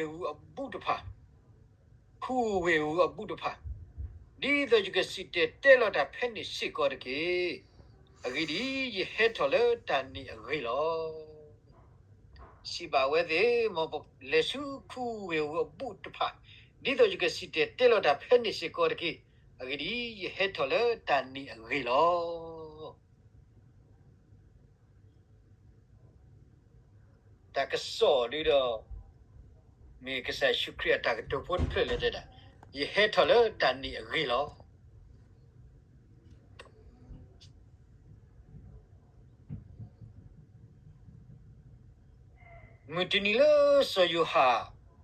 ခူၣ်ဝ့ၢ်ဧူၤအဘူးတဖၣ်, ခူၣ်ဝ့ၢ်ဧူၤအဘူးတဖၣ်, ဒ်သိးယကစံၣ်တဲၤတဲလီၤတၢ်ဖဲန့ၣ်စ့ၢ်ကီးတက့ၢ်. အဂ့ၢ်ဒ်အံၤ, ယဟဲထီၣ်လၢတၢ်န့ၣ်အဂ့ၢ်လီၤ. စံးဘၣ်အဝဲသ့ၣ်, မ်ပလဲၤဆူခူၣ်ဝ့ၢ်ဧူၤအဘူးတဖၣ်, ဒ်သိးယကစံၣ်တဲၤတဲလီၤတၢ်ဖဲန့ၣ်စ့ၢ်ကီးတက့ၢ်. အဂ့ၢ်ဒ်အံၤ, ယဟဲထီၣ်လၢတၢ်န့ၣ်အဂ့ၢ်လီၤ. တၢ်ကစီၣ်ဒုဒီး မ့ၢ်ကစၢ်ယ့ၣ်ၡူးခရံာ်အတၢ်ကတိၤဖိတဖျၢၣ်လၢတဲဒၣ်, ယဟဲထီၣ်လၢတၢ်န့ၣ်အဂ့ၢ်လီၤ. မုၢ်တနံၤလၢစီၤယိၤဟၣ်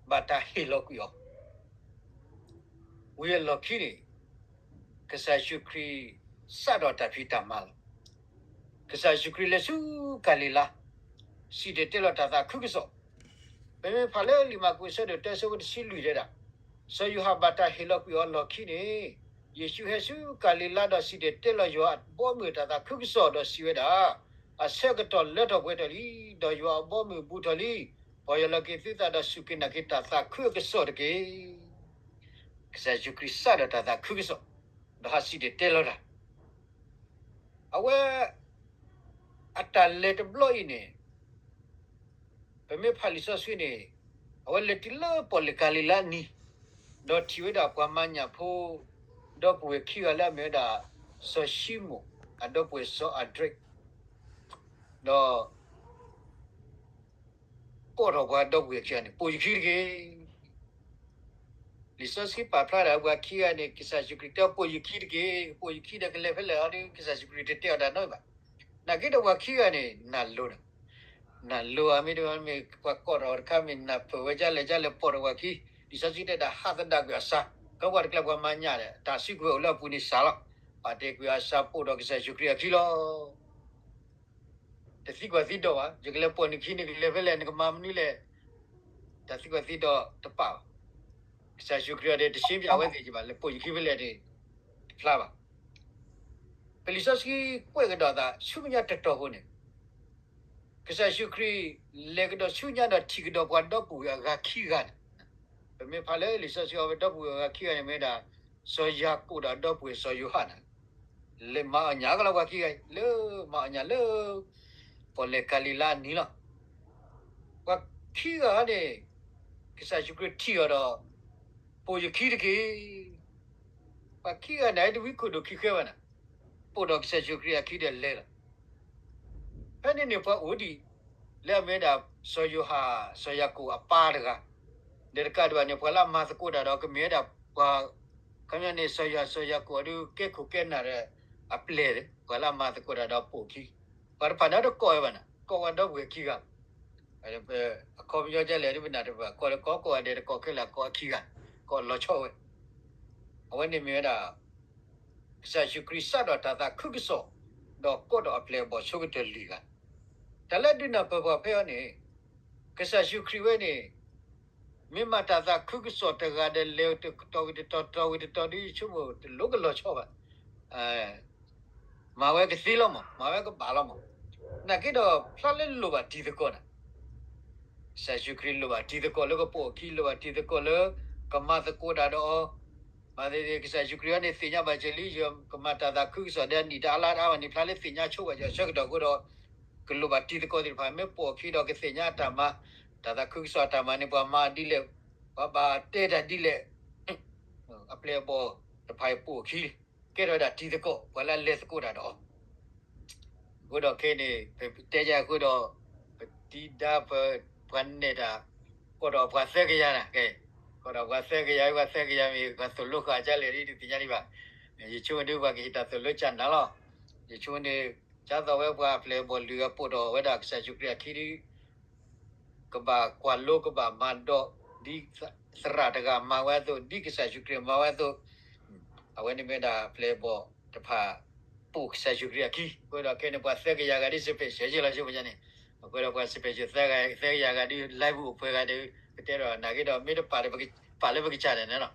ဘၣ်တၢ်ဟ့ၣ်လီၤကွံာ်အီၤ ဝံၤအလီၢ်ခံန့ၣ်, ကစၢ်ယ့ၣ်ၡူးခရံာ်စးထီၣ်တၢ်ဖံးတၢ်မၤလီၤ. ကစၢ်ယ့ၣ်ၡူးခရံာ်လဲၤဆူကၤလံၤလါ, စံၣ်တဲၤတဲလီၤတၢ်သးခုကစီၣ်. ပမ့ၢ်ဖးလၢလံာ်မၢ်ကူးအဆၢဒိၣ်တၢ အဆၢဖိတဆံလွံၢ်တဲဒၣ်, စီၤယိၤဟၣ်ဘၣ်တၢ်ဟ့ၣ်လီၤကွံာ်အီၤအလီၢ်ခံန့ၣ်, ယ့ၣ်ၡူးဟဲဆူကၤလံၤလါဒီးစံၣ်တဲၤတဲလီၤယွၤအဘီအမုၢ်အတၢ်သးခုကစီၣ်ဒီးစံးဝဲဒၣ်, အဆၢကတီၢ်လၢထီၣ်ပှဲၤထီၣ်လံ, ဒီးယွၤအဘီအမုၢ်ဘူးထီၣ်လံ. ပီၢ်ယၢ်လီၤက့ၤသုသးဒီးစူၢ်က့ၤနာ်က့ၤတၢ်သးခုအကစီၣ်တက့ၢ်. ကစၢ်ယ့ၣ်ၡူးခရံာ်စးထီၣ်တၢ်သးခုကစီၣ်, ဒီးဟးစံၣ်တဲၤတဲလီၤတၢ်. အဝဲ အတၢ်လဲၤတဘျီအံၤန့ၣ်, ပမ့ၢ်ဖးလံာ်စီဆှံန့ၣ်, အဝဲလဲၤတုၤလၢပီၣ်လဲၣ်ကၤလံၤလါအနံၤ, ဒီးထံၣ်ဝဲဒၣ်ပှၤမၤညၣ်ဖိ ဒီပုၢ်ဝဲၢ်ခံဂၤလၢအမ့ၢ်ဝဲဒၣ် စီၤၡံမိၣ်, အဒီပုၢ်ဝဲၢ်စီၤအၤဒြ့း, ဒီး ကိးထီၣ်ပှၤဒီပုၢ်ဝဲၢ်ခံဂၤန့ၣ် ပိာ်ယခံတက့ၢ်. လံာ်စီဆှံပာ်ဖျါဒၣ်ပှၤခံဂၤန့ၣ် ကစၢ်ယ့ၣ်ၡူးခရံာ်တဲပိာ်ယခံတက့ၢ်, ပိာ်ယခံဒီးကလဲၤဖဲလဲၣ်အီၤဒီး ကစၢ်ယ့ၣ်ၡူးခရံာ်တတဲအီၤတၢ်နီတမံၤဘၣ်. နာ်က့ဒီးပှၤခံဂၤန့ၣ် နၢ်လိၤဒီး, နၢ်လိၤဧါ မ့တမ့ၢ် ပှၤကိးထီၣ်တခါမ့ၢ်နၢ်ပၢၢ်ဝဲဒ်လဲၣ်ဒ်လဲၣ်ပိာ်ထီၣ်ပှၤခံ, လံာ်စီဆှံတဲဒၣ်ဟးသဒၣ်ကွံာ်အစၢ်, ကီးပှၤတကျဲပှၤမၤညၣ်ဒီး တၢ်စုကဝဲၤအိၣ်လၢအပူၤန့ၣ်စၢ်လီၤ. ပာ်တဲာ်ကွံာ်အစၢ်ပိာ်ဒီးကစၢ်ယ့ၣ်ၡူးခရံာ်အခံလီၤ. တသံကွၢ်သံဒိးဘၣ်, ယကလဲၤပိာ်နခံန့ၣ် ကလဲၤဖဲလဲၣ် နကမၤမနုၤလဲၣ်, တၢ်သံကွၢ်သံဒိးတပာ်ဘၣ်. ကစၢ်ယ့ၣ်ၡူးခရံာ်အံၤဒီး တရှင်းပြအဝဲသ့ၣ်ဘၣ်, လဲၤပိာ်ယခံဖဲလဲၣ်န့ၣ် တဖျါဘၣ်. ပလံာ်စီဆှံကွဲးကဒီးသးဆူမဲာ်ညါတတီၤဖိန့ၣ်, ကစၢ်ယ့ၣ်ၡူးခရံာ် လဲၤကဒီးဆူညါဒီးထံၣ်ကဒီးပှၤဒီပုၢ်ဝဲၢ်အဂၤခံဂၤန့ၣ်, ပမ့ၢ်ဖးလၢလံာ်စီဆှံအီၤ ပဒီပုၢ်ဝဲၢ်အဂၤခံဂၤန့ၣ်မ့ၢ်ဝဲဒၣ် စီၤယၤကိာ်ဒီးအဒီပုၢ်ဝဲၢ်စီၤယိၤဟၣ်န့ၣ်, လဲၤမၤအီၣ်ညၣ်အကလီၤပှၤခံဂၤအံၤ လၢမၤအီၣ်ညၣ်လၢ ပီၣ်လဲၣ်ကၤလံၤလါအနံၤလီၤ. ပှၤခံဂၤန့ၣ် ကစၢ်ယ့ၣ်ၡူးခရံာ်ထံၣ်အီၤဒီး ပိာ်ယခံတက့ၢ်. ပှၤခံဂၤန့ၣ် တဝံခိၣ်ဒိၣ်ခံဃဲဘၣ်န့ၣ်, ပိာ်ဒီးကစၢ်ယ့ၣ်ၡူးခရံာ်အခံဒီးလဲၤလီၤ. ဖဲန့ၣ်န့ၣ် ပှၤအိၣ်ဒံး လၢအမ့ၢ်ဝဲဒၣ် စီၤယိၤဟၣ် စီၤယၤကိာ်အပၢ်တဂၤ, ဒီးတကးဒံးဘၣ်န့ၣ် ပှၤလၢအမၤသကိးတၢ်ဒီးကမ့ၢ်ဝဲဒၣ်ပှၤ, ခီပညီန့ၣ် စီၤယိၤဟၣ် စီၤယၤကိာ်အဒုးကဲခိၣ်ကဲနၢ်ဒီးအပျဲၢ်, ပှၤလၢအမၤသကိးတၢ်ဒီးပိာ်ခံ, ပှၤတဖၣ်န့ၣ်တကိးဝဲဘၣ်န့ၣ်, ကိးဝဲဒီပုၢ်ဝဲၢ်ခံဂၤ အခီပညီဒ်လဲၣ်ဒ်ပနၢ်တပၣ် ကိးလၢကိးကိးဂၤဒဲးတကိးခဲလၢာ် ကိးအခံဂၤ, ကိးလီၤဆီဝဲ. အဝဲန့ၣ်မ့ၢ်ဝဲဒၣ် ကစၢ်ယ့ၣ်ၡူးခရံာ်စးထီၣ်တၢ်သးခုကစီၣ်, ဒီးကိးထီၣ်အပျဲၢ်အဘီၣ်ဆိကတၢၢ်လွံၢ်ဂၤ. တၢ်လၢဒုးနၢ်ပၢၢ်ပှၤဖဲအံၤန့ၣ်, ကစၢ်ယ့ၣ်ၡူးခရံာ်ဝဲန့ၣ် မ့ၢ်မၤတၢ်သးခုကစီၣ်တဂၤဒီးလဲၤတတီၤဝံၤတတီၤ တတီၤဝံၤတတီၤဒီး ယဆိကမိၣ်တလိၣ်ကလီၤဆီဘၣ်. မၤဝဲကသ့လီၤမး, မၤဝဲကဘၣ်လီၤမး. နာ်က့ဒီးဖျါလၢလိၣ်ဘၣ်တံၤသကိးန့ၣ်, ကစၢ်ယ့ၣ်ၡူးခရံာ်လိၣ်ဘၣ်တံၤသကိးလၢကပိာ်အခံ, လိၣ်ဘၣ်တံၤသကိးလၢကမၤသကိးတၢ်ဒီးအီၤ. မၤသ့ၣ်သ့ၣ် ကစၢ်ယ့ၣ်ၡူးခရံာ်အံၤန့ၣ်သ့ၣ်ညါဘၣ်က့ၤလံ, ယကမၤတၢ်သးခုကစီၣ်ဒီးအနံၣ်တအါလါတအါဘၣ်န့ၣ် ဖျါလၢသ့ၣ်ညါဆိဘၣ်က့ၤအဆၢကတီၢ်အဃိဒီး ကလိၣ်ဘၣ်တံၤသကိးသ့ၣ်တဖၣ် မ့ၢ်ပိာ်အခံဒီးကသ့ၣ်ညါအတၢ်မၤ, တၢ်သးခုကစီၣ်အတၢ်မၤန့ၣ် ပှၤမၤဒ်လဲၣ်, ပှၤဘၣ်တဲတၢ်ဒ်လဲၣ်, အပျဲၢ်အဘီၣ်တဖၣ်အံၤပိာ်အခံ, ကဲထီၣ်ဝဲဒၣ်တံၤသကိး ပှၤလၢအလဲၤသကိးတၢ်ဒီးအီၤ. အဃိဒီးခဲအံၤန့ၣ် ပတဲယၤအဃိဒီး ပတံၤဒါပ ပှၤနဲၣ်တၢ် ကိးဒီးပှၤသၢကယၤန့ၣ်, ကဲ, ကိးဒီးပှၤသၢကယၤ, ပှၤသၢကယၤမ့ၢ်ပှၤသိၣ်လိဃာ်ဒ်လဲၣ်ဒ်တသ့ၣ်ညါဒံးဘၣ်. ယဆိကမိၣ်ဒ်ပှၤကဟ့ၣ်တၢ်သိၣ်လိကၢ်နၤလီၤ. ယဆိကမိၣ်န့ၣ် ဒ်သိးဝဲပှၤအပျဲၢ်အဘီၣ်လွံၢ်ဂၤပိာ်ထီၣ်ဝဲဒၣ်ကစၢ်ယ့ၣ်ၡူးခရံာ်အခံဒ် ကဘၣ်ကွၢ်လိကဘၣ်မၤဒီး ဒ်သရၣ်တဂၤမၤဝဲအသိး, ဒ်ကစၢ်ယ့ၣ်ၡူးခရံာ်မၤဝဲအသိး, အဝဲန့ၣ်မ့ၢ်ဒၣ်ပျဲၢ်အဘီၣ်တဖၣ် ပိာ်ကစၢ်ယ့ၣ်ၡူးခရံာ်အခံ. အဃိဒီးခဲအံၤန့ၣ် ပှၤသၢကယၤဂၤဒ် special ယ့လီၤ ဆိပညါန့ၣ်, အဃိဒီးပှၤ special သၢကယၤဂၤဒ် live အိၣ်ပှဲၤဂၤဒီး ကတဲဒီးနာ်က့ဒီး မ့ၢ်တပာ်လၢပကစၢ်န့ၣ်န့ၣ်လီၤ.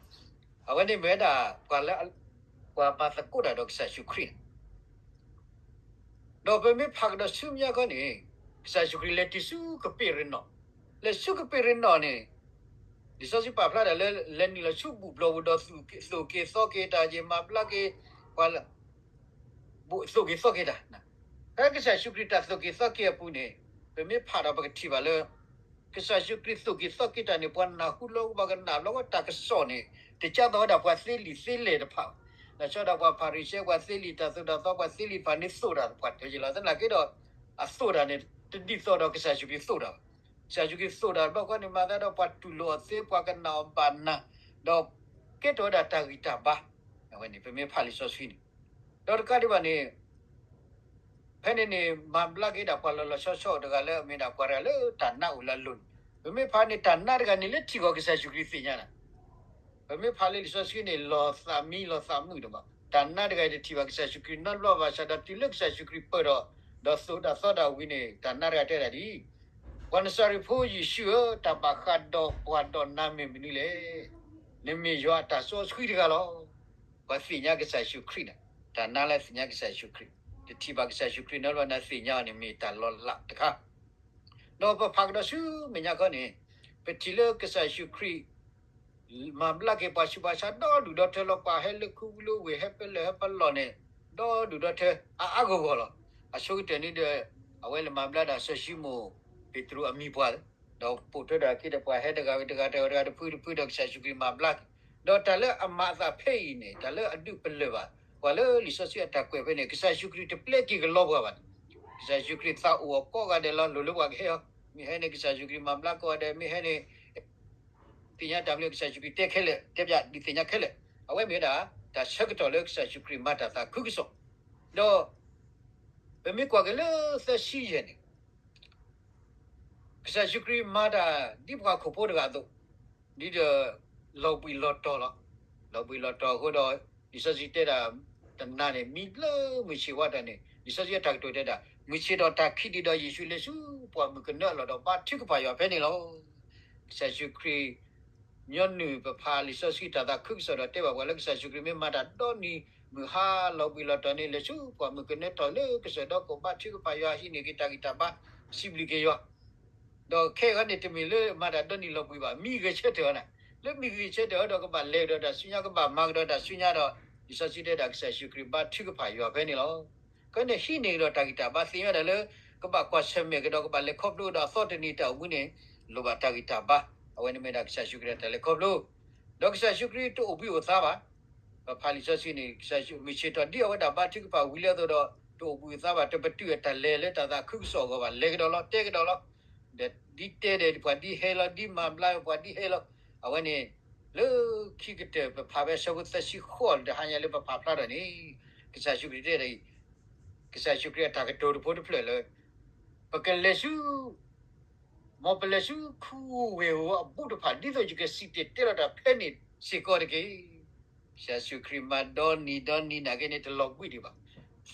အဝဲန့ၣ်မ့ၢ်ဝဲဒၣ် ပှၤလၢ ပှၤမၤသကိးတၢ်ဒီးကစၢ်ယ့ၣ်ၡူးခရံာ်န့ၣ် ဒီးပမ့ၢ်ဖးကဒီးဆူမဲာ်ညါခီန့ၣ် ကစၢ်ယ့ၣ်ၡူးခရံာ်လဲၤတုၤဆူကပ့းရနီၣ်, လဲၤဆူကပ့းရနီၣ်န့ၣ် လံာ်စီဆှံပာ်ဖျါတၢ်လၢ လဲၤနုာ်လီၤဆူဘူၣ်ဘျီၣ်ပူၤဒီး သိၣ်က့ၤသိၣ်က့ၤသီက့ၤတၢ် ယမၤဘျါက့ၤ ပှၤ သိၣ်က့ၤသီက့ၤတၢ်, ဖဲကစၢ်ယ့ၣ်ၡူးခရံာ်တၢ်သိၣ်က့ၤသီက့ၤအပူၤန့ၣ် ပမ့ၢ်ဖးဒီးပကထံၣ်ဘၣ်လၢ ကစၢ်ယ့ၣ်ၡူးခရံာ်သိၣ်က့ၤသီက့ၤတၢ်န့ၣ် ပှၤနၢ်ဟူလီၤ ပှၤကနၣ်လီၤ တၢ်ကစီၣ်န့ၣ် တကဲသိးဝဲဒၣ်ပှၤသ့လံာ်သ့လဲၢ်တဖၣ်ဘၣ်. လီၤဆီဒၣ်ပှၤဖၤရံၤၡဲ ပှၤသ့လံာ်တၢ်သိၣ်တၢ်သီ ပှၤသ့လံာ်တဖၣ်န့ၣ် သိၣ်တၢ်ပှၤတဲယ့လီၤ. သနာ်က့ဒီး အသိၣ်တၢ်န့ၣ် တဒ်သိးဒီးကစၢ်ယ့ၣ်ၡူးခရံာ်သိၣ်တၢ်ဘၣ်. ကစၢ်ယ့ၣ်ၡူးခရံာ်သိၣ်တၢ်တဘျီဃီန့ၣ် မၤသးဒီးပှၤတူၢ်လိာ်အီၤသ့ ပှၤကနၣ်အီၤဘၣ်နၢ်, ဒီးကဲထီၣ်ဝဲဒၣ်တၢ်ဂံၢ်တၢ်ဘါ, အဝဲန့ၣ် ပမ့ၢ်ဖးလံာ်စီဆှံန့ၣ်, ဒီးတကးဒံးဘၣ်န့ၣ် ဖဲန့ၣ်န့ၣ် မၤဘျါက့ၤဒၣ်ပှၤလီၤလီၤဆီဆီတဂၤလၢအမ့ၢ်ဒၣ်ပှၤတဂၤလၢတၢ်နါအိၣ်လၢအလိၤန့ၣ်, ပမ့ၢ်ဖးန့ၣ် တၢ်နါတဂၤန့ၣ်လၢထံၣ်ဂီၤကစၢ်ယ့ၣ်ၡူးခရံာ်သ့ၣ်ညါနၤ, ပမ့ၢ်ဖးလၢလံာ်စီဆှံန့ၣ် လီၤသးမံလီၤသးမုာ်ဒိၣ်မး, တၢ်နါတဂၤတထံၣ်ဘၣ်ကစၢ်ယ့ၣ်ၡူးခရံာ်နီတဘျီဘၣ်ဆၣ်ဒီးတုၤလၢကစၢ်ယ့ၣ်ၡူးခရံာ်ပၢၢ်ထီၣ် ဒီးသိၣ်တၢ်သီတၢ်ဝံၤန့ၣ် တၢ်နါတဂၤတဲဒၣ်ဒ်အံၤ, ပှၤနစၤရ့းဖိယ့ၣ်ၡူးဧၢ, တၢ်ဘၣ်ဃးဒီးပှၤဒီးနၤမ့ၢ်မနုၤလဲၣ်. နမ့ၢ်ယွၤအတၢ်စီဆှံတဂၤလီၤ. ပှၤသ့ၣ်ညါကစၢ်ယ့ၣ်ၡူးခရံာ်န့ၣ်, တၢ်နါလၢသ့ၣ်ညါကစၢ်ယ့ၣ်ၡူးခရံာ်, တထံၣ်ဘၣ်ကစၢ်ယ့ၣ်ၡူးခရံာ်နီတဘျီ နသ့ၣ်ညါအီၤန့ၣ် မ့ၢ်တၢ်လီၤလးတခါ ဒီးပဖးကဒီးဆူမဲာ်ညါခီန့ၣ်, ပထံၣ်လၢကစၢ်ယ့ၣ်ၡူးခရံာ် မၤဘျါက့ၤပှၤဆူးပှၤဆါဒီဒူၣ်ဒီထၢလီၤ. ပှၤဟဲလၢခူဝ့ၢ် ဟဲပလၢၢ်ဟဲပလီၢ်န့ၣ် ဒီဒူၣ်ဒီထၢ အါအါဂီၢ်ဂီၢ်လီၤ. အဆိကတၢၢ်န့ၣ်ဒီး အဝဲလဲၤမၤဘျါဒၣ်စီၤၡံမိၣ်ပ့းတရူးအမံၤပှၢ်, ဒီးပိာ်ထွဲဒီးအခ့အပှၤဟဲတဂၤဝံၤတဂၤ တဂၤဝံၤတဂၤ တဖုတဖုဒီးကစၢ်ယ့ၣ်ၡူးခရံာ်မၤဘျါက့ၤ, ဒီးတၢ်လၢအမၤအသးဖဲအံၤန့ၣ် တၢ်လၢအဒုးပလၢၢ်ဘၣ် ပှၤလၢလံာ်စီဆှံအတၢ်ကွဲးဖဲန့ၣ် ကစၢ်ယ့ၣ်ၡူးခရံာ်တပျဲက့ၤကလီပှၤဘၣ်န့ၣ်, ကစၢ်ယ့ၣ်ၡူးခရံာ်သးအိၣ်အီၤကိးဂၤဒဲးလီၤ. လိၣ်လၢပှၤကဟဲအီၤ, မ့ၢ်ဟဲန့ၣ် ကစၢ်ယ့ၣ်ၡူးခရံာ်မၤဘျါကိးဂၤဒဲး, မ့ၢ်ဟဲန့ၣ် သ့ၣ်ညါတၢ်မနုၤ ကစၢ်ယ့ၣ်ၡူးခရံာ်တဲခဲလၢာ် တဲပျးဒုးသ့ၣ်ညါခဲလၢာ်, အဝဲမ့ၢ်ဝဲဒၣ် တၢ်ဆၢကတီၢ်လၢကစၢ်ယ့ၣ်ၡူးခရံာ်မၤတၢ်သးခုကစီၣ်, ဒီး ပမ့ၢ်ကွၢ်က့ၤလၢသၢဆံယဲၢ်န့ၣ် ကစၢ်ယ့ၣ်ၡူးခရံာ်မၤတၢ်ဒ်ပှၤခိၣ်ဖိတဂၤအသိး, ဒ်ဒီး လီၤဘှံးလီၤတီၤလီၤ. လီၤဘှံးလီၤတီၤအဃိဒီး လံာ်စီဆှံတဲဒၣ် တနၤန့ၣ် မံဘျၢမုၢ်ဆ့ၣ်ဝါတၢ်န့ၣ် လံာ်စီဆှံအတၢ်ကတိၤတဲဒၣ် မုၢ်ဆ့ၣ်ဒီးတၢ်ခံးဒံးဒီး ယ့ၣ်ၡူးလဲၤဆူပှၢ်မုၢ်ကနၢအလီၢ်ဒီးဘါထုကဖၣ်ယွၤဖဲန့ၣ်လီၤ. ကစၢ်ယ့ၣ်ၡူးခရံာ် ညီနုၢ်ပဖးလံာ်စီဆှံတၢ်သးခုကစီၣ်ဒီးတဲဘၣ်ပှၤလၢ ကစၢ်ယ့ၣ်ၡူးခရံာ်မ့ၢ်မၤတၢ်ဒီနံၤမုၢ်ဟါလီၤဘှံးလီၤတီၤန့ၣ် လဲၤဆူပှၢ်မုၢ်ကနၢထီၣ်လၢကစၢၢ်ဒီးကီၢ်ဘါထုကဖၣ်ယွၤဟံးန့ၢ်က့ၤတၢ်ဂံၢ်တၢ်ဘါ စံးဘျုးက့ၤယွၤ ဒီးခဲအံၤန့ၣ် တမ့ၢ်လၢမၤတၢ်ဒီနံၤလီၤဘှံးဘၣ်, မံဂဲၤဆၢထၢၣ်အီၤန့ၣ်, လၢမံဂဲၤဆၢထၢၣ်အီၤဒီးကဘၣ်လဲၤကဒီးတၢ်ဆူညါ ကဘၣ်မၤကဒီးတၢ်ဆူညါဒီး လံာ်စီဆှံတဲဒၣ်ကစၢ်ယ့ၣ်ၡူးခရံာ်ဘါထုကဖၣ်ယွၤဖဲန့ၣ်လီၤ. ကန့ၣ်ဟံးန့ၢ်ကဒီးတၢ်ဂံၢ်တၢ်ဘါသ့ၣ်ညါဒၣ်လၢ ကဘၣ်ကွၢ်ဆၢၣ်မဲာ်ကဒီး ကဘၣ်လဲၤခီဖျိကဒီးအသီတနံၤတၢ်အိၣ်မူန့ၣ် လိၣ်ဘၣ်တၢ်ဂံၢ်တၢ်ဘါ, အဝဲန့ၣ်မ့ၢ်ဒၣ်ကစၢ်ယ့ၣ်ၡူးခရံာ်တၢ်လဲၤခီဖျိ ဒီးကစၢ်ယ့ၣ်ၡူးခရံာ်တအိၣ်ဘှံးအိၣ်သါဘၣ်. ပဖးလံာ်စီဆှံန့ၣ် ကစၢ်ယ့ၣ်ၡူးမုၢ်ဆ့ၣ်ထီၣ်ဒ်အဝဲဒၣ်ဘါထုကဖၣ်ဝံၤလံအသိးဒီး တအိၣ်ဘှံးအိၣ်သါဘၣ်, တပတုာ်အတၢ်လဲၤလၢတၢ်သးခုကစီၣ်အဂီၢ်ဘၣ်, လဲၤကဒီးလီၤ တဲကဒီးလီၤ. ဒ်တဲဒီးပှၤဒ်ဟဲလီၤ ဒ်မၤဘျါပှၤဒ်ဟဲလီၤ. အဝဲန့ၣ် လၢခံကတၢၢ်ပဖးဖဲဆၢဖိသၢဆံဃိးတဟါညါလၢပဖးဖျါထီၣ်န့ၣ် ကစၢ်ယ့ၣ်ၡူးခရံာ်တဲဒ်အံၤ, ကစၢ်ယ့ၣ်ၡူးခရံာ်အတၢ်ကတိၤတဖိတဖျၢၣ်လၢ ပကလဲၤဆူ မ်ပလဲၤဆူခူဝ့ၢ်ဧိၤအဘူးတဖၣ် ဒ်သိးယကစံၣ်တဲၤတဲလီၤတၢ်ဖဲန့ၣ်စ့ၢ်ကီးတက့ၢ်. ကစၢ်ယ့ၣ်ၡူးခရံာ်မၤဒီနံၤဒီနံၤနာ်က့န့ၣ် တလီၤဘှံးဒံးဘၣ်.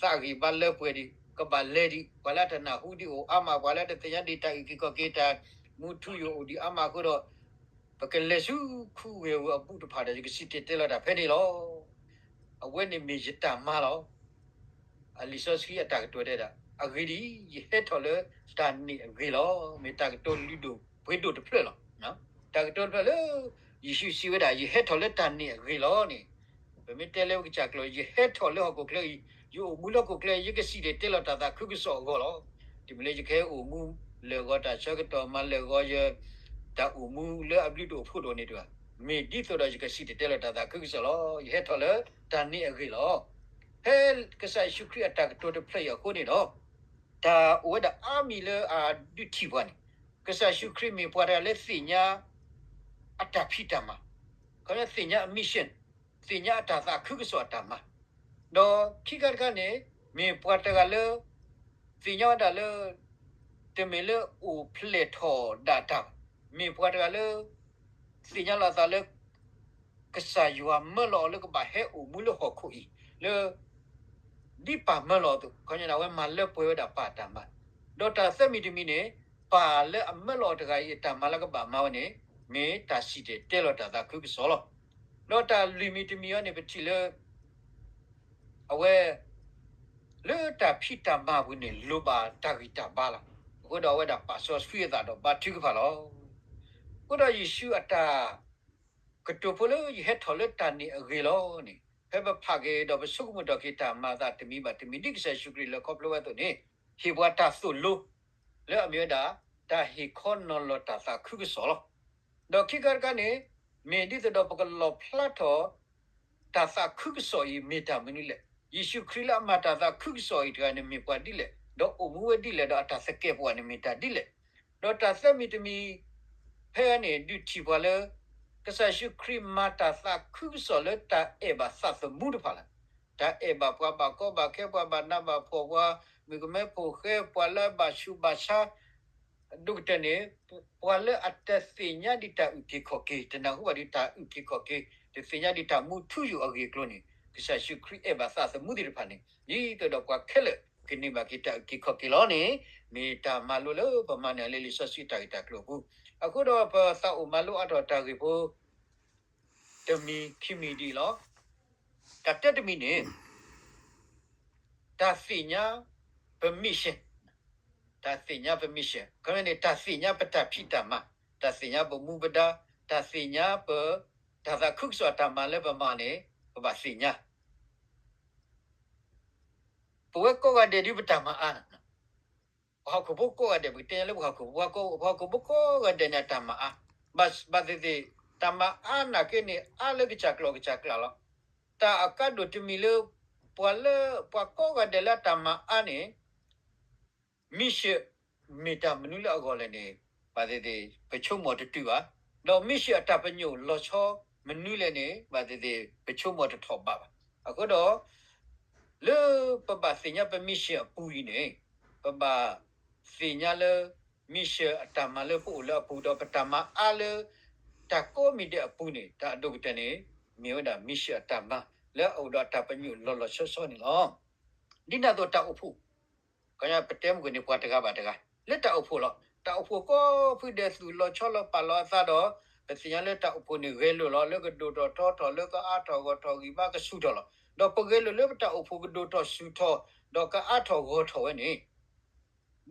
သးဂံၢ်ဘါလၢပှဲၤဒံး, ကဘၣ်လဲၤဒံး, ပှၤလၢတနၢ်ဟူဒံးအိၣ်အါမး, ပှၤလၢတသ့ၣ်ညါဒံးတၢ်အုၣ်က့ၤခီၣ်က့ၤတၢ်မူထူယိာ်အိၣ်ဒံးအါမးအဃိဒီး ပကလဲၤဆူခူဝ့ၢ်ဧိၤအဘူးတဖၣ်ဒီး ယကစံၣ်တဲၤတဲလီၤတၢ်ဖဲန့ၣ်လီၤ. အဝဲန့ၣ်မ့ၢ်ယတၢ်မၤလီၤ. အလံာ်စီဆှံအတၢ်ကတိၤတဲဒၣ်, အဂ့ၢ်ဒ်အံၤ, ယဟဲထီၣ်လၢတၢ်န့ၣ်အဂ့ၢ်လီၤ. မ့ၢ်တၢ်ကတိၤလုၢ်ဒိၣ်ပှ့ၤဒိၣ်တဖျၢၣ်လီၤ. တၢ်ကတိၤတဖျၢၣ်လၢ ယ့ၣ်ၡူးစံးဝဲဒၣ် ယဟဲထီၣ်လၢတၢ်န့ၣ်အဂ့ၢ်လီၤန့ၣ်, ပမ့ၢ်တဲလၢပကစၢ်ကျိာ် ယဟဲထီၣ်လၢဟီၣ်ခိၣ်ချၢအံၤ, ယအိၣ်မူလၢဟီၣ်ခိၣ်ချၢအံၤ ယကစံၣ်တဲၤတဲလီၤတၢ်သးခုကစီၣ်အဂီၢ်လီၤ. တမ့ၢ်လၢယကဟဲအိၣ်မူလၢာ်ဂီၤတၢ်ဆၢကတီၢ် မၤလၢာ်ဂီၤယ တၢ်အိၣ်မူလၢအဘျုးတအိၣ်ဖှိၣ်တအိၣ်န့ၣ်တဂ့ၤ, မ့ၢ်ဒ်သိးဒီးယကစံၣ်တဲၤတဲလီၤတၢ်သးခုကစီၣ်လီၤ. ယဟဲထီၣ်လၢတၢ်န့ၣ်အဂ့ၢ်လီၤ. ဖဲကစၢ်ယ့ၣ်ၡူးခရံာ်အတၢ်ကတိၤတဖျၢၣ်အံၤအဃိန့ၣ်ဒီး တၢ်အိၣ်ဝဲဒၣ်အါမံၤလၢအဒုးထံၣ်ပှၤန့ၣ်, ကစၢ်ယ့ၣ်ၡူးခရံာ်မ့ၢ်ပှၤတဂၤလၢသ့ၣ်ညါအတၢ်ဖံးတၢ်မၤ, ခီပညီသ့ၣ်ညါအ mission, သ့ၣ်ညါအတၢ်သးခုကစီၣ်အတၢ်မၤ, ဒီးခံခါတခါန့ၣ် မ့ၢ်ပှၤတဂၤလၢ သ့ၣ်ညါဝဲဒၣ်လၢ တမ့ၢ်လၢအိၣ်ဖျဲၣ်ထီၣ်ဒၣ်တၢ်ဘၣ်, မ့ၢ်ပှၤတဂၤလၢ သ့ၣ်ညါလီၤအသးလၢ ကစၢ်ယွၤမၢလီၤအီၤလၢကဘၣ်ဟဲအိၣ်မူလၢဟီၣ်ခိၣ်အံၤ လၢ ဒ်ပၢ်မၢလီၤအသိး, ခီပညီန့ၣ် အဝဲမၤလၢပှဲၤဝဲဒၣ်ပၢ်အတၢ်မၤ, ဒီးတၢ်သၢမံၤတမံၤန့ၣ် ပၢ်လၢအမၢလီၤအီၤတဂၤအံၤ အတၢ်မၤလၢကဘၣ်မၤဝဲန့ၣ် မ့ၢ်တၢ်စံၣ်တဲၤတဲလီၤတၢ်သးခုကစီၣ်လီၤ. ဒီးတၢ်လွံၢ်မံၤတမံၤအံၤန့ၣ် ပထံၣ်လၢ အဝဲ လၢတၢ်ဖံးတၢ်မၤပူၤန့ၣ် လိၣ်ဘၣ်တၢ်ဂံၢ်တၢ်ဘါလီၤ. အဃိဒီးအဝဲဒၣ်ပာ်စီဆှံအသးဒီးဘါထုကဖၣ်လီၤ. အဃိဒီးယ့ၣ်ၡူးအတၢ်ကတိၤဖိလၢယဟဲထီၣ်လၢတၢ်န့ၣ်အဂ့ၢ်လီၤန့ၣ် ဖဲပဖးက့ၤဒီးပဆိကမိၣ်ထီၣ်က့ၤတၢ်မၤအသးတမံၤဘၣ်တမံၤ ဒ်ကစၢ်ယ့ၣ်ၡူးခရံာ်လဲၤခီဖျိဝဲအသိးန့ၣ် ဟ့ၣ်ပှၤတၢ်သိၣ်လိ လၢအမ့ၢ်ဝဲဒၣ် တၢ်ဟ့ၣ်ခီနီၤလီၤတၢ်သးခုကစီၣ်လီၤ. ဒီးခံခါတခါန့ၣ် မ့ၢ်ဒ်သိးဒီးပကလီၣ်ဖျါထီၣ် တၢ်သးခုကစီၣ်အံၤမ့ၢ်တၢ်မနုၤလဲၣ်. ယ့ၣ်ၡူးခရံာ်လၢအမၤတၢ်သးခုကစီၣ်အံၤတဂၤန့ၣ်မ့ၢ်ပှၤဒ်လဲၣ်, ဒီးအိၣ်မူဝဲဒ်လဲၣ်, ဒီးအတၢ်သကဲးပဝးန့ၣ်မ့ၢ်တၢ်ဒ်လဲၣ်. ဒီးတၢ်သၢမံၤတမံၤ ဖဲအံၤန့ၣ် ဒုးထံၣ်ပှၤလၢ ကစၢ်ယ့ၣ်ၡူးခရံာ်မၤတၢ်သးခုကစီၣ်လၢတၢ်အဲၣ်ဘၣ်သးသမူတဖၣ်လီၤ. တၢ်အဲၣ်ဘၣ်ပှၤဘၣ်ကီဘၣ်ခဲ ပှၤဘၣ်နးဘၣ်ဖှီၣ် ပှၤမုၣ်ကမဲဖိဃဲ ပှၤလၢအဘၣ်ဆူးဘၣ်ဆါ အဒိၣ်ကတၢၢ်န့ၣ် ပှၤလၢအတသ့ၣ်ညါဒံးတၢ်အုၣ်က့ၤခီၣ်က့ၤ, တနၢ်ဟူဘၣ်ဒံးတၢ်အုၣ်က့ၤခီၣ်က့ၤ, တသ့ၣ်ညါဒံးတၢ်မူထူယိာ်အဂ့ၢ်အကျိၤန့ၣ် ကစၢ်ယ့ၣ်ၡူးခရံာ်အဲၣ်ဘၣ်သးသမူသ့ၣ်တဖၣ်န့ၣ် ဒ်သိးဒီးပှၤခဲလၢာ်ကန့ၢ်ဘၣ်က့ၤတၢ်အုၣ်က့ၤခီၣ်က့ၤလီၤန့ၣ် မ့ၢ်တၢ်မၤလိလၢပမၤန့ၢ်လၢလံာ်စီဆှံတၢ်ဂ့ၢ်တၢ်ကျိၤအပူၤ. အဃိဒီးပသးအိၣ်မၤလိအါထီၣ်တၢ်ဂ့ၢ်ဖိ တမံၤခံမံၤဒ်အံၤလီၤ. တၢ်တၢတမံၤန့ၣ် တၢ်သ့ၣ်ညါပ mission, တၢ်သ့ၣ်ညါပ mission ခီန့ၣ် တၢ်သ့ၣ်ညါပတၢ်ဖံးတၢ်မၤ, တၢ်သ့ၣ်ညါပမူပဒါ, တၢ်သ့ၣ်ညါပ တၢ်သးခုကစီၣ်အတၢ်မၤလၢပမၤန့ၣ် ပဘၣ်သ့ၣ်ညါ ပဝဲကိးဂၤဒဲးဒ်ပတၢ်မၤအါန့ၣ် ပှၤဟီၣ်ခိၣ်ဖိကိးဂၤဒဲး ပကတဲညါလၢပှၤဟီၣ်ခိၣ်ဖိ ပှၤဟီၣ်ခိၣ်ဖိကိးဂၤဒဲးန့ၣ် အတၢ်မၤအါ, ဘၣ်သ့ၣ်သ့ၣ် တၢ်မၤအါနာ်က့န့ၣ် အါလၢကစၢ်ကျိာ်ကစၢ်ကျးလီၤ. တၢ်အကါဒိၣ်တမံၤလၢ ပှၤလၢ ပှၤကိးဂၤဒဲးလၢအတၢ်မၤအါန့ၣ် mission မ့ၢ်တၢ်မနုၤလၢအဂီၢ်လဲၣ်န့ၣ် ဘၣ်သ့ၣ်သ့ၣ် ပဆိကမိၣ်တတုၤဘၣ်. ဒီး mission အတၢ်ပညိၣ်လီၤဆီမနုၤလဲၣ်န့ၣ် ဘၣ်သ့ၣ်သ့ၣ် ပဆိကမိၣ်တထီၣ်ဘးဘၣ်. အဃိဒီး လၢပဘၣ်သ့ၣ်ညါပ mission အပူၤအံၤန့ၣ် ပဘၣ်သ့ၣ်ညါလၢ mission အတၢ်မၤလၢပအိၣ်လၢအပူၤ ဒီးပတၢ်မၤအါလၢ တၢ်ကိးမံၤဒဲးအပူၤန့ၣ် တၢ်အဒိၣ်ကတၢၢ်န့ၣ် မ့ၢ်ဝဲဒၣ် mission အတၢ်မၤ လၢအအိၣ်ဒီးအတၢ်ပညိၣ်လီၤလီၤဆီဆီန့ၣ်လီၤ. ဒ်န့ၣ်အသိးတၢ်အိၣ်ဖှိၣ် ပတဲမုၢ်ကန့ၣ် ပှၤတဂၤဘၣ်တဂၤ လၢတၢ်အိၣ်ဖှိၣ်လီၤ. တၢ်အိၣ်ဖှိၣ်ကိးဖုဒဲးသူၣ်လီၤဆီလီၤပာ်လီၤအသးဒီး ပသ့ၣ်ညါလၢတၢ်အိၣ်ဖှိၣ်န့ၣ်ဂဲၤလိာ်လီၤ လၢကဒိၣ်ထီၣ်ထီထီၣ် လၢကအါထီၣ်ဂီၢ်ထီၣ်ဂံၢ်ဘါကဆူၣ်ထီၣ်လီၤ. ဒီးပဂဲၤလိာ်လၢပတၢ်အိၣ်ဖှိၣ်ကဒိၣ်ထီၣ်ဆူၣ်ထီၣ် ဒီးကအါထီၣ်ဂီၢ်ထီၣ်ဝဲန့ၣ်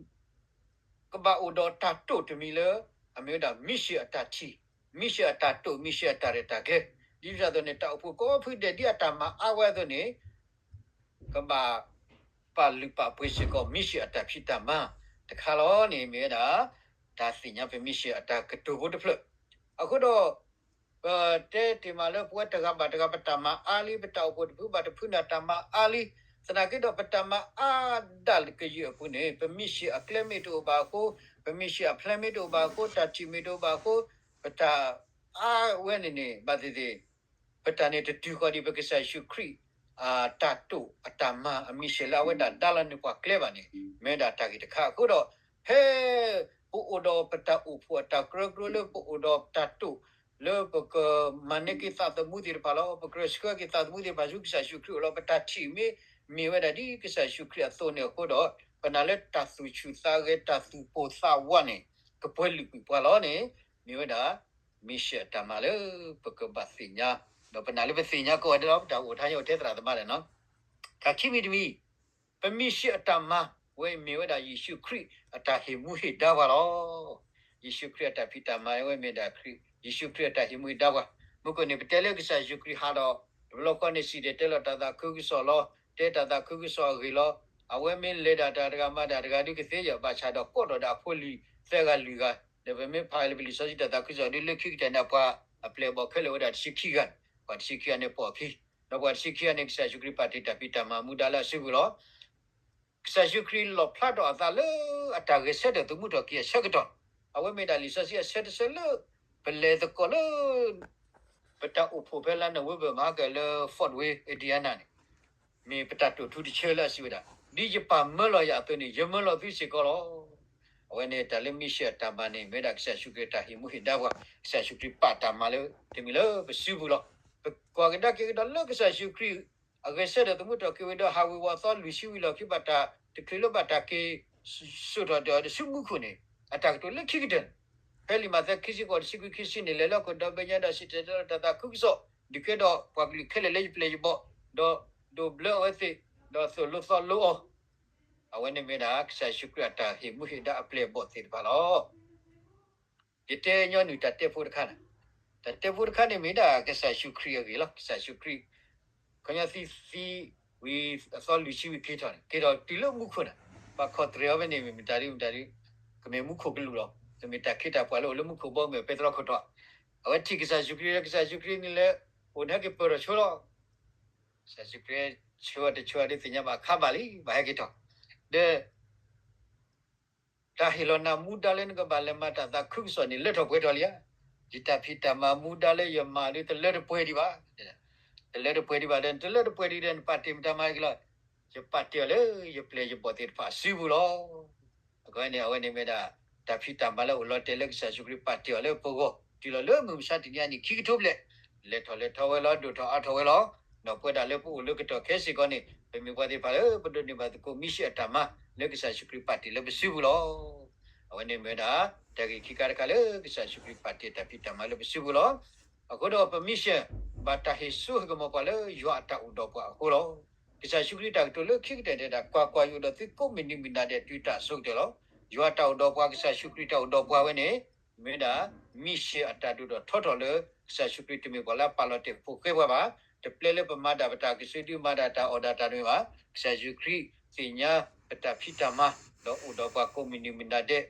ကဘၣ်အိၣ်ဒီးတၢ်တိာ်တမံၤလၢ အမ့ၢ်ဝဲဒၣ် mission အတၢ်ထံၣ်, mission အတၢ်တိာ်, mission အတၢ်ရဲၣ်တၢ်ကျဲၤ, ဒ်သိးန့ၣ် တၢ်အိၣ်ဖှိၣ်ကိးဖုဒဲးဒ်အတၢ်မၤအါဝဲအသိးန့ၣ် ကဘၣ်ပာ်လုၢ်ပာ်ပှ့ၤစ့ၢ်ကီး mission အတၢ်ဖံးတၢ်မၤတခါလီၤန့ၣ် မ့ၢ်ဝဲဒၣ် တၢ်သ့ၣ်ညါပ mission အတၢ်ကတိၤဖိတဖျၢၣ်. အဃိဒီး ပတဲတ့ၢ်မးလၢပဝဲတဂၤဘၣ်တဂၤ ပတၢ်မၤအါလံ, ပတၢ်အိၣ်ဖှိၣ်တဖုဘၣ်တဖုန့ၣ် တၢ်မၤအါလံ. သနာ်က့ဒီး ပတၢ်မၤအါဒၣ်ကယုၢ်အပူၤန့ၣ် ပ mission အကျဲမ့ၢ်တအိၣ်ဘၣ်အဃိ, ပ mission အ plan မ့ၢ်တအိၣ်ဘၣ်အဃိ, တၢ်ထံၣ်မ့ၢ်တအိၣ်ဘၣ်အဃိ, ပတၢ်အါဝဲန့ၣ်န့ၣ် ဘၣ်သ့ၣ်သ့ၣ် ပတၢ်န့ၣ်တတုၤဃီၤဒံးပကစၢ်ယ့ၣ်ၡူးခရံာ် အတၢ်တိာ်အတၢ်မၤအ mission လၢအဝဲဒၣ်ဒါလီၤန့ၢ်ပှၤကျဲဘၣ်န့ၣ် မ့ၢ်ဝဲဒၣ်တၢ်ဂ့ၢ်တခါ. အဃိဒီး ဖဲပအိၣ်ဒီးပတၢ်အိၣ်ဖှိၣ်အတၢ်ကရၢကရိလၢပအိၣ်ဒီးတၢ်တိာ် လၢပကမၤန့ၢ်က့ၤသးသမူသ့ၣ်တဖၣ်လီၤ. ပကြၢးဆှၢက့ၤသးသမူသ့ၣ်တဖၣ်ဆူကစၢ်ယ့ၣ်ၡူးခရံာ်အအိၣ်လီၤ. ပတၢ်ထံၣ်မ့ၢ်မ့ၢ်ဝဲဒၣ်ဒ်ကစၢ်ယ့ၣ်ၡူးခရံာ်အသိးန့ၣ်အဃိဒီး ပနာ်လၢတၢ်သူၣ်ဆူၣ်သးဂဲၤ တၢ်သူၣ်ပိၢ်သးဝးန့ၣ် ကပှဲၤလုာ်ကွံာ်ပှၤလီၤန့ၣ် မ့ၢ်ဝဲဒၣ် mission အတၢ်မၤလၢပကဘၣ်သ့ၣ်ညါ, ဒီးပနာ်လၢပသ့ၣ်ညါကိးဂၤဒဲးလီၤ. ပတၢ်အိၣ်ထါညါအိၣ်ထဲသရၣ်သမါဒဲးနီၤ. တၢ်ခံမံၤတမံၤ ပ mission အတၢ်မၤ ဝဲမ့ၢ်ဝဲဒၣ်ယ့ၣ်ၡူးခရံာ်အတၢ်ဟ့ၣ်မူဟ့ၣ်ဒါပှၤလီၤ. ယ့ၣ်ၡူးခရံာ်အတၢ်ဖံးတၢ်မၤဝဲမ့ၢ်ဒၣ် ယ့ၣ်ၡူးခရံာ်အတၢ်ဟ့ၣ်မူဟ့ၣ်ဒါပှၤ. မုၢ်ကီၢ်န့ၣ် ပတဲလၢကစၢ်ယ့ၣ်ၡူးခရံာ်ဟးဒီး တဘျီဃီန့ၣ် စံၣ်တဲၤတဲလီၤတၢ်သးခုကစီၣ်လီၤ. တဲတၢ်သးခုကစီၣ်အဂ့ၢ်လီၤ. အဝဲမ့ၢ်လဲၤဒၣ်တၢ်တဂၤမၤတၢ်တဂၤဒုးကသ့ယဲၢ် ဘၣ်ဆၣ်ဒီးကိးထီၣ်ဒီးအဖိလံၤသၢဂၤလွံၢ်ဂၤ, ဒီးပမ့ၢ်ဖးလၢပလံာ်စီဆှံတၢ်သးခုကစီၣ်ဒုးလၢခံကတၢၢ်န့ၣ် ပှၤအပျဲၢ်အဘီၣ်ခဲလၢာ်ဝဲဒၣ်တဆံခံဂၤန့ၣ်, ပှၤတဆံခံဂၤန့ၣ်ပိာ်အခံ, ဒီးပှၤတဆံခံဂၤန့ၣ် ကစၢ်ယ့ၣ်ၡူးခရံာ်ပာ်တ့ၢ်တၢ်ဖံးတၢ်မၤမူဒါလၢအစုပူၤလီၤ. ကစၢ်ယ့ၣ်ၡူးခရံာ်လီၣ်ဖျါထီၣ်အသးလၢအတၢ်ဂဲၤဆၢထၢၣ်သမူထီၣ်က့ၤအဆၢကတီၢ်, အဝဲမ့ၢ်ဒၣ်လံာ်စီဆှံအဆၢတဆၢလၢ ပလဲၤသကိးလၢ ပတၢ်အိၣ်ဖှိၣ်ဖဲလါနိၣ်ဝ့ဘၢၣ်မဟါကလၢ Fort Wayne Indiana န့ၣ် မ့ၢ်ပတၢ်တိာ်ထူတဆၢလၢအစံးဝဲဒၣ် ဒ်ယပၢ်မၢလီၤယၤအသိးန့ၣ် ယမၢလီၤသုစ့ၢ်ကီးလီၤ. အဝဲန့ၣ်တၢ်လၢ mission အတၢ်မၤန့ၣ် မ့ၢ်ဝဲဒၣ်ကစၢ်ယ့ၣ်ၡူးခရံာ်တၢ်ဟ့ၣ်မူဟ့ၣ်ဒါပှၤ, ကစၢ်ယ့ၣ်ၡူးခရံာ်ပာ်တၢ်မၤလၢတမံၤလၢပစုပူၤလီၤ. ပကွၢ်ကဒါက့ၤကဒီးလၢကစၢ်ယ့ၣ်ၡူးခရံာ် အဂဲၤဆၢထၢၣ်သမူထီၣ်က့ၤဝဲဒီး ဟးဝ့ၤဝီၤအသီလွံၢ်ဆံဝံၤလီၢ်ခံ ဘၣ်တၢ်တချုးလၢဘၣ်တၢ်က့ၤ စိာ်ထီၣ်တၢ်ဒီးဆူမူခိၣ်န့ၣ် အတၢ်ကတိၤလၢခံကတၢၢ်န့ၣ် ဖဲလံာ်မးသဲခံဆံဃိး တဆံခွံ ခံဆံန့ၣ် လဲၤလၢဟီၣ်ခိၣ်ဒီဘ့ၣ်ညါဒီး စံၣ်တဲၤတဲလီၤတၢ်သးခုကစီၣ် ဒုးကဲဒီးပှၤကလုာ်ခဲလၢာ်လၢယပျဲၢ်ယဘီၣ်, ဒီးဒိးဘျၢအဝဲသ့ၣ်, ဒီးသိၣ်လိသီလိအီၤ, အဝဲန့ၣ်မ့ၢ်ဒၣ် ကစၢ်ယ့ၣ်ၡူးခရံာ်အတၢ်ဟ့ၣ်မူဟ့ၣ်ဒါအပျဲၢ်အဘီၣ်သ့ၣ်တဖၣ်လီၤ. ယတဲညီနုၢ်တၢ်တဲဖိတခါန့ၣ်, တၢ်တဲဖိတခါန့ၣ်မ့ၢ်ဒၣ်ကစၢ်ယ့ၣ်ၡူးခရံာ်အဂ့ၢ်လီၤ. ကစၢ်ယ့ၣ်ၡူးခရံာ် ခီပညီသံသံဝံၤအသီလွံၢ်ဆံဝံၤက့ၤထီၣ်န့ၣ် က့ၤထီၣ်တုၤလၢမူခိၣ်န့ၣ် ပှၤခီၣ်သရဲးအီၤဖဲန့ၣ် မ့ၢ်မတၤဒုမတၤဒု ကမ့ၢ်မူခိၣ်ကလူးလီၤ. ကမ့ၢ်တၢ်ခ့တၢ်ပှၤလၢအိၣ်လၢမူခိၣ်ဘီမုၢ်အပဲတြီခိၣ်တီ, အဝဲထံၣ်ကစၢ်ယ့ၣ်ၡူးခရံာ်လၢ ကစၢ်ယ့ၣ်ၡူးခရံာ်န့ၣ်လၢ အိၣ်နဟဲက့ၤပၢၢ်ထီၣ်ဆိလီၤ. ကစၢ်ယ့ၣ်ၡူးခရံာ်ဆှၢအီၤတဆှၢအီၤဒ်သ့ၣ်ညါဘၣ်အခါဘၣ်လံ ဘၣ်ဟဲက့ၤထီၣ်, ဒီး တၢ်ဟ့ၣ်လီၤနၤမူဒါလၢနကဘၣ်လဲၤမၤတၢ်သးခုကစီၣ်န့ၣ် လၢထီၣ်ပှဲၤထီၣ်လံဧါ. ယတၢ်ဖံးတၢ်မၤမူဒါလၢယမၤဒ်တလၢတပှဲၤဒံးဘၣ်, တလၢတပှဲၤဒံးဘၣ်ဒီး တလၢတပှဲၤဒံးဒီး နပာ်တ့ၢ်မတၤမၤက့ၤလီၤ. ယပာ်တ့ၢ်အီၤလၢယပျဲၢ်ယဘီၣ်သ့ၣ်တဖၣ်အစုပူၤလီၤ. အဃိန့ၣ် အဝဲန့ၣ်မ့ၢ်ဒၣ် တၢ်ဖံးတၢ်မၤလၢအိၣ်လီၤတဲာ်လၢကစၢ်ယ့ၣ်ၡူးခရံာ်ပာ်တ့ၢ်အီၤလၢပဂီၢ် တုၤလီၤလၢမုၢ်မဆါတနံၤအနံၤခံကထိဘျဲၣ်, လဲၤထီၣ်လဲၤထီဝဲလီၤ ဒိၣ်ထီၣ်အါထီၣ်ဝဲလီၤ. ဒီးပဝဲဒၣ်လၢပအိၣ်လၢကတီၢ်ခဲစ့ၢ်ကီးန့ၣ် ပမ့ၢ်ပှၤသ့ၣ်တဖၣ်လၢပဒိးန့ၢ်ဘၣ်သကိး မံၣ်ၡံအတၢ်မၤလၢကစၢ်ယ့ၣ်ၡူးခရံာ်ပာ်တ့ၢ်လၢပစုပူၤလီၤ. အဝဲန့ၣ်မ့ၢ်ဝဲဒၣ် တၢ်ဂ့ၢ်ခံခါတခါလၢကစၢ်ယ့ၣ်ၡူးခရံာ်ပာ်တ့ၢ်တၢ်ဖံးတၢ်မၤလၢပစုပူၤလီၤ. အဃိဒီးပမံၣ်ၡံ ဘၣ်တၢ်ဟ့ၣ်စိဟ့ၣ်ကမီၤပှၤလၢယွၤအတၢ်အိၣ်ဒီးပှၤအဃိလီၤ. ကစၢ်ယ့ၣ်ၡူးခရံာ်တၢ်ကတိၤလၢခံကတၢၢ်တဲဒၣ် ကွၢ်ကွၢ်, ယအိၣ်ဒီးသုကိးမုၢ်နံၤမုၢ်နၤဒဲးတုၤတၢ်အစိၤကတၢၢ်လီၤ. ယွၤတၢ်အိၣ်ဒီးပှၤ ကစၢ်ယ့ၣ်ၡူးခရံာ်တၢ်အိၣ်ဒီးပှၤဝဲန့ၣ် မ့ၢ်ဝဲဒၣ် မံၣ်ၡံအတၢ်ဒိၣ်ထီၣ်ထီထီၣ်လၢ ကစၢ်ယ့ၣ်ၡူးခရံာ်တမ့ၢ်ပှၤလၢအပာ်လီၤတဲာ်ဖိဃဲပှၤဘၣ်. တပျဲလၢပမၤတၢ်ပတၢ်ကစုဒု မၤဒၣ်တၢ်အီၣ်ဒၣ်တၢ်တမ့ၢ်ဘၣ်. ကစၢ်ယ့ၣ်ၡူးခရံာ်သ့ၣ်ညါပတၢ်ဖံးတၢ်မၤ ဒီးအိၣ်ဒီးပှၤကိးမုၢ်နံၤမုၢ်နၤဒဲး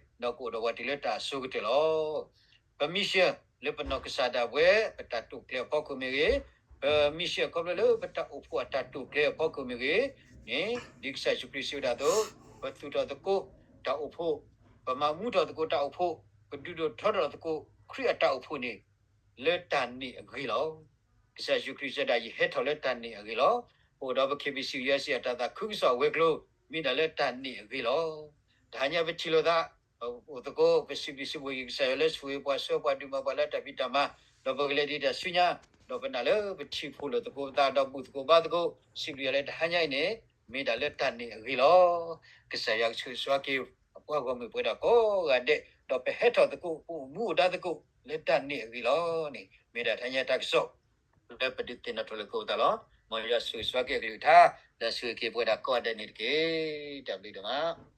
ဒီးကအိၣ်ဒီးပှၤတုၤလၢတၢ်အစိၤကတၢၢ်လီၤ. ပမံၣ်ၡံလၢပနီၢ်ကစၢ်ဒၣ်ဝဲ ပတၢ်တိာ်ကျဲၤအဖီခိၣ်မ့ၢ်ဂ့ၤ, ပမံၣ်ၡံခီဖျိလၢပတၢ်အိၣ်ဖှိၣ်အတၢ်တိာ်ကျဲၤအဖီခိၣ်မ့ၢ်ဂ့ၤန့ၣ် ဒ်ကစၢ်ယ့ၣ်ၡူးခရံာ်စံးဝဲဒၣ်အသိး, ပသူၣ်ထီၣ်သကိးတၢ်အိၣ်ဖှိၣ်, ပမၤမူထီၣ်သကိးတၢ်အိၣ်ဖှိၣ်, ပဒုးဒိၣ်ထီထီၣ်သကိးခရံာ်အတၢ်အိၣ်ဖှိၣ်န့ၣ် လၢတၢ်န့ၣ်အဂ့ၢ်လီၤ. ကစၢ်ယ့ၣ်ၡူးခရံာ်စံးဝဲဒၣ် ယဟဲထီၣ်လၢတၢ်န့ၣ်အဂ့ၢ်လီၤ. ပအိၣ်ဒီးပ KBC USA အတၢ်သးခုကစီၣ်အဝဲၤကျိၤ မ့ၢ်ဒၣ်လၢတၢ်န့ၣ်အဂ့ၢ်လီၤ. တဟါညါပထံၣ်လိာ်သး ပအိၣ်သကိး ပစံးဘျုးစံးဖှိၣ်က့ၤကစၢ်ယွၤလၢဆိၣ်ဂ့ၤပှၤဆှၢပှၤဒုးမၤပှၤလၢတၢ်ဖံးတၢ်မၤ, ဒီးပကလဲၤဒ်တၢ်ဆူညါ, ဒီးပနာ်လၢပထံၣ်ဖှိၣ်လိာ်သကိးပသးဒီးဘူၣ်သကိးဘါသကိး စံးဘျုးယွၤလၢတဟါညါအံၤန့ၣ် မ့ၢ်ဒၣ်လၢတၢ်န့ၣ်အဂ့ၢ်လီၤ. ကစၢ်ယွၤကဆိၣ်ဂ့ၤဆိၣ်ဝါက့ၤ အပှၤဂီၢ်မုၢ်ပဝဲဒၣ်ကိးဂၤဒဲး, ဒီးပဟဲထီၣ်သကိး ပအိၣ်မူအိၣ်ဒါသကိး လၢတၢ်န့ၣ်အဂ့ၢ်လီၤန့ၣ် မ့ၢ်ဒၣ်တဟါညါတၢ်ကစီၣ် လၢပဒုးသ့ၣ်နီၣ်ထီၣ်လိာ်သကိးပသးလီၤ. မ်ယွၤဆိၣ်ဂ့ၤဆိၣ်ဝါက့ၤအကလုၢ်ကထါ, ဒီးဆိၣ်ဂ့ၤက့ၤပဝဲဒၣ်ကိးဂၤဒဲးန့ၣ်တက့ၢ်. တၢ်ဘျုးဒိၣ်မး.